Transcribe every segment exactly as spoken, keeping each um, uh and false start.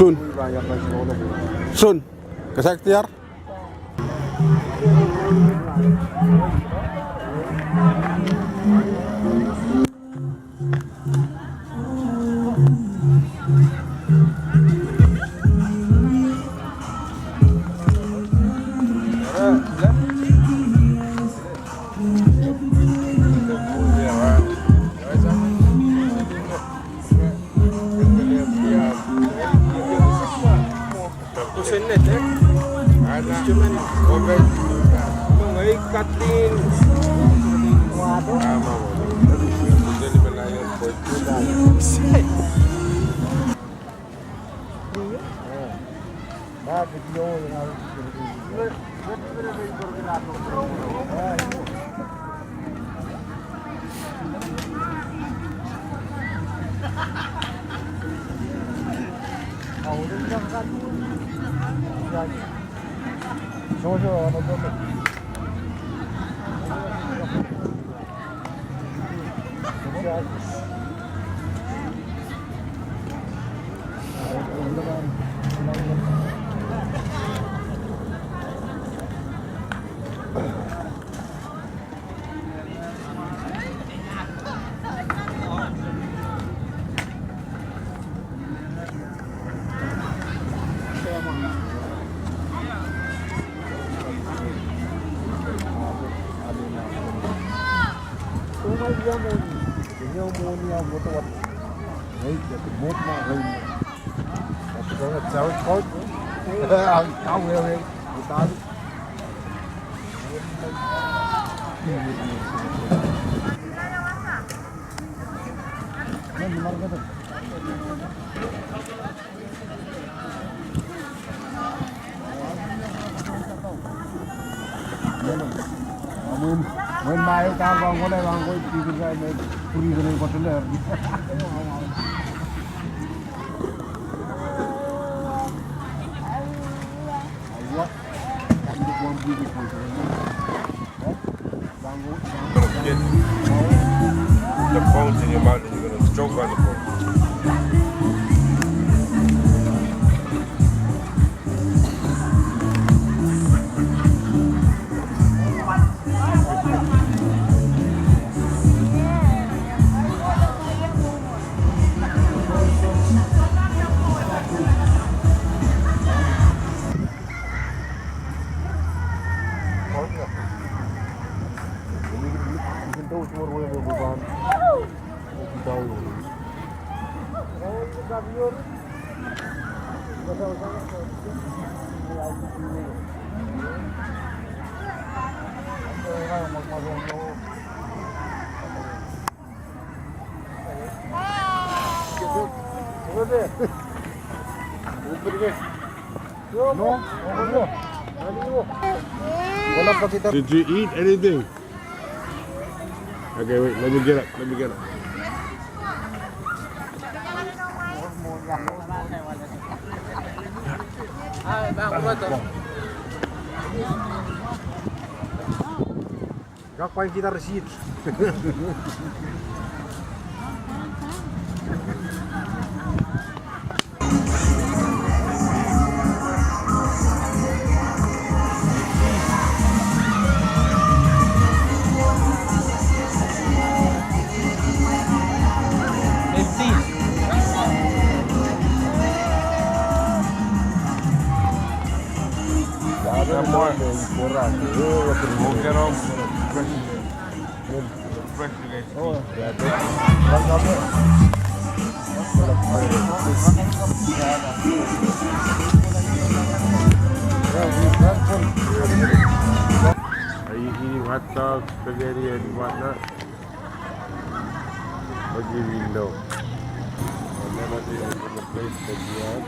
Sohn. Sohn. Kesaktiar. Get the bones in your mouth and you're gonna choke on the bones. Did you eat anything? Okay, wait, let me get up, let me get up. Kak pahn kihda receipt. We'll get home. Fresh. Are you eating hot dogs, spaghetti, and whatnot? What do you mean, no? I've never been to the place that you are.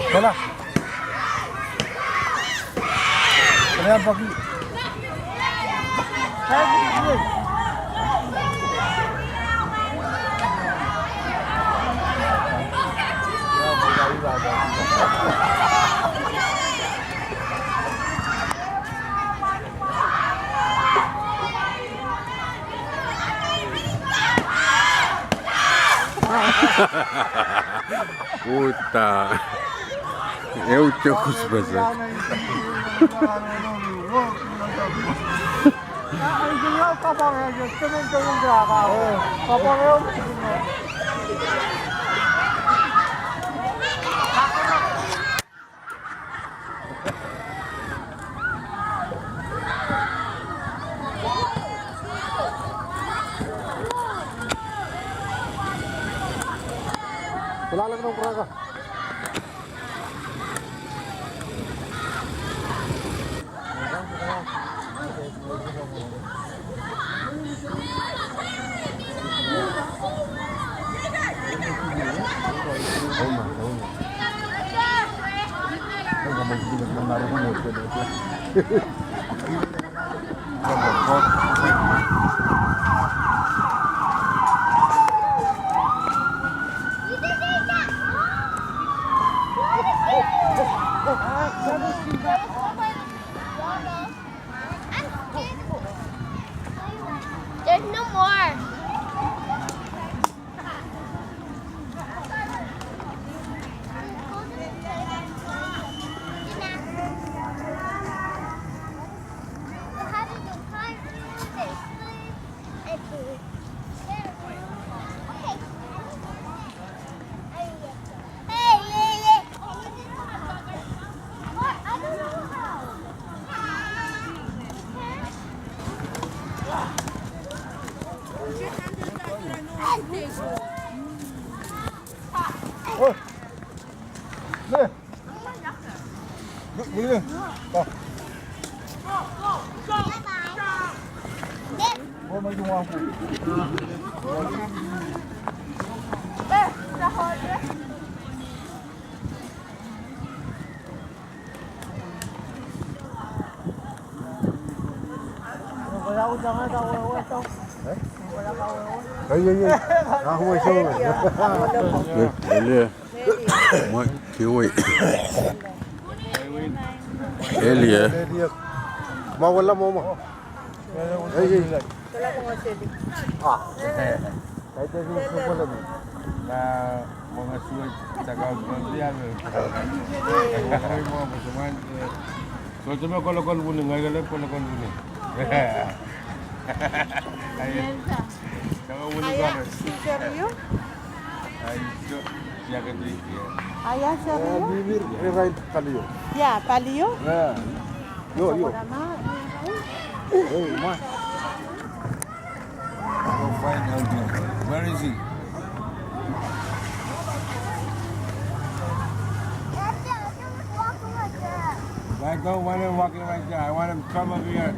Kala. Kala paki. Uta. Ehu tokus pesa. There's no more. Ei, ei, ei. Ah, wait, sorry. Eh, elie. Mwe, kiwi. Elie. Mwe wala mwo mwo. Ei, ei. Ah. Na, mwo nga suwe, taka, mwo dia, mwo. Mwo, mwo, mwo, mwo. So, teme kolokol wini, ngai kele kolokol wini. Aye. Taka wini. Aye, kole. Siseriu? Aye, so, ya kati, ya. Aye, siseriu? Eh, mimir, eh, right, palio. Ya, palio. Ya. Yo, yo. Sama nama, eh, right? Hey, ma. Go find Elder. Where is he? I don't want him walking like that. I want him to come over here.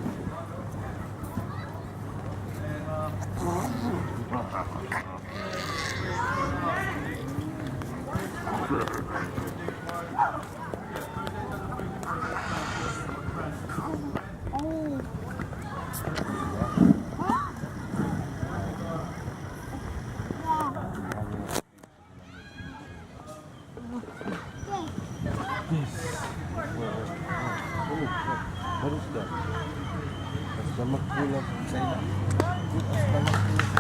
Yes. What is that? A stomach full of China? A stomach full of